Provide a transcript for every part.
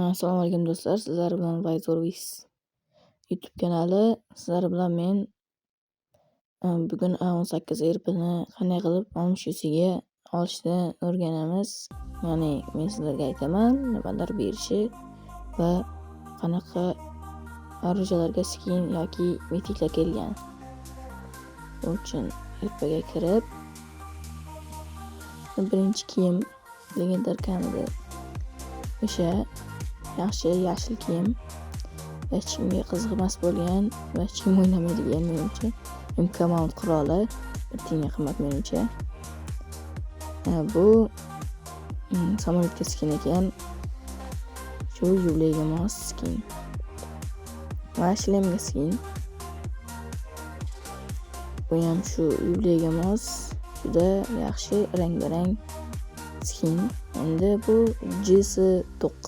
Assalomu alaykum do'stlar, sizlar bilan Vayzorvis YouTube kanali. Sizlar bilan men bugun A18 RPni qanday qilib 60 UC'ga olishni o'rganamiz. Ya'ni men sizlarga aytaman nimalar berishi va qanaqa arujalarga skin yoki mitiklar kelgan. Bu uchun RPga kirib, birinchi kiyim legendar kamida o'sha yaxshi yashil kiyim va hech kimga qiziq emas bo'lgan va hech kim o'ynamaydigan menimcha. MK Mount quroli bir tiyinga qimmat menimcha. Bu samolyotga skin ekan. Shu yubileyga mos skin. Va shlemga skin. Bu ham shu yubileyga mos juda yaxshi rang-barang skin. Endi bu GS9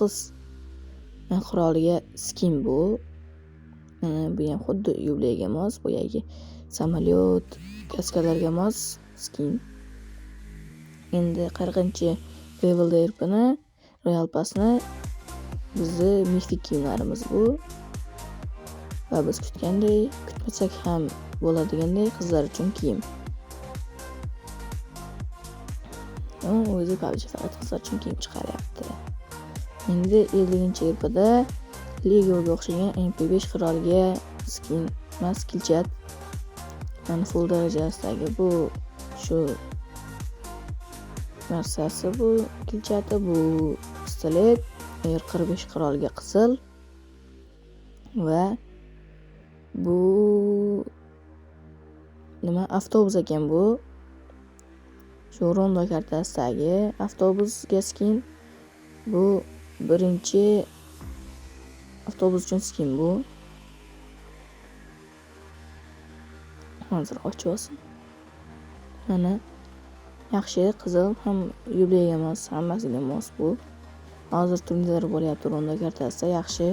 quroliga skin bu. Bu ham xuddi yubileyga mos, boyagi samolyot, kaskalarga mos skin. Endi 40-levelda RPni, Royal Passni bizni mifik kiyimlarimiz bu. Va biz kutganday, kutmasak ham bo'ladiganday qizlar uchun kiyim. O'zi PUBG faqat qizlar uchun kiyim chiqaryapti. Endi 50-RPda Legoga o'xshagan MP5 quroliga skin emas, kilchat. Mana full darajasidagi bu shu narsasi, bu kilchati, bu pistolet R45 quroliga qizil va bu nima avtobus ekan bu. Shu rondo kartasidagi avtobusga skin. Bu birinchi avtobus uchun skin bu. Hozir ochib olsin. Mana yaxshi qizil ham yubileyga mos, hammasiga mos bu. Hozir turnirlar bo'lyapti rondo kartasida, yaxshi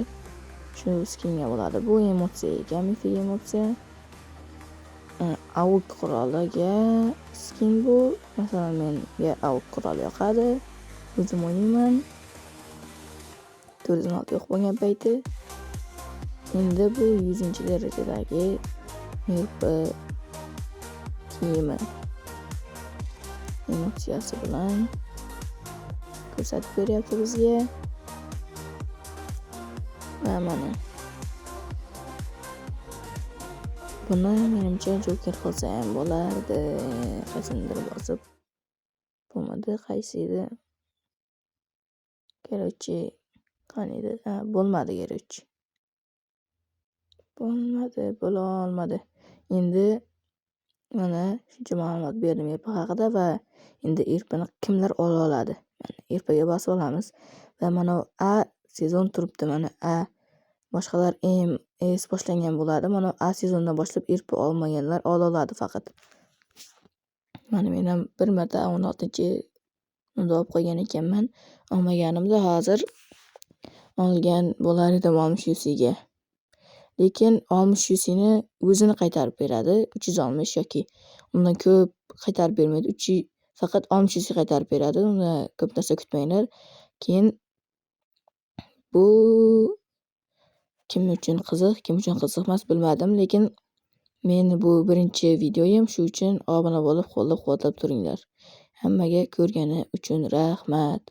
shu skinga bo'ladi. Bu emotsiya ekan, mifik emotsiya. AUG quroliga skin bu. Masalan, menga AUG quroli yoqadi. O'zim o'ynayman. 416 yo'q bo'lgan payti. Endi bu 100-darajadagi RP kiyimi emotsiyasi bilan ko'rsatib beryapti bizga. Va mana buni menimcha Joker qilsa ham bo'lardi. Qaysinidir bosib bo'lmadi, qaysi edi? Короче, qani edi? Ha, bo'lmadi, короче. Bo'lmadi, bo'la olmadi. Endi mana shuncha ma'lumot berdim RP haqida va endi RPni kimlar ola oladi? Mana RPga bosib olamiz va mana A sezon turibdi, mana A. Boshqalar M, S boshlangan bo'ladi. Mana A sezondan boshlab RP olmaganlar ola oladi faqat. Mana men ham bir marta A16 unda olib qo'ygan ekanman. Olmaganimda hozir olgan bo'lar edim 60 UC'ga. Lekin 60 UC'ni o'zini qaytarib beradi. 360 yoki undan ko'p qaytarib bermaydi. Faqat 60 UC qaytarib beradi. Unda ko'p narsa kutmanglar. Keyin bu kim uchun qiziq, kim uchun qiziq emas bilmadim, lekin meni bu birinchi videoyim, shu uchun obuna bo'lib qo'llab-quvvatlab turinglar. Hammaga ko'rgani uchun rahmat.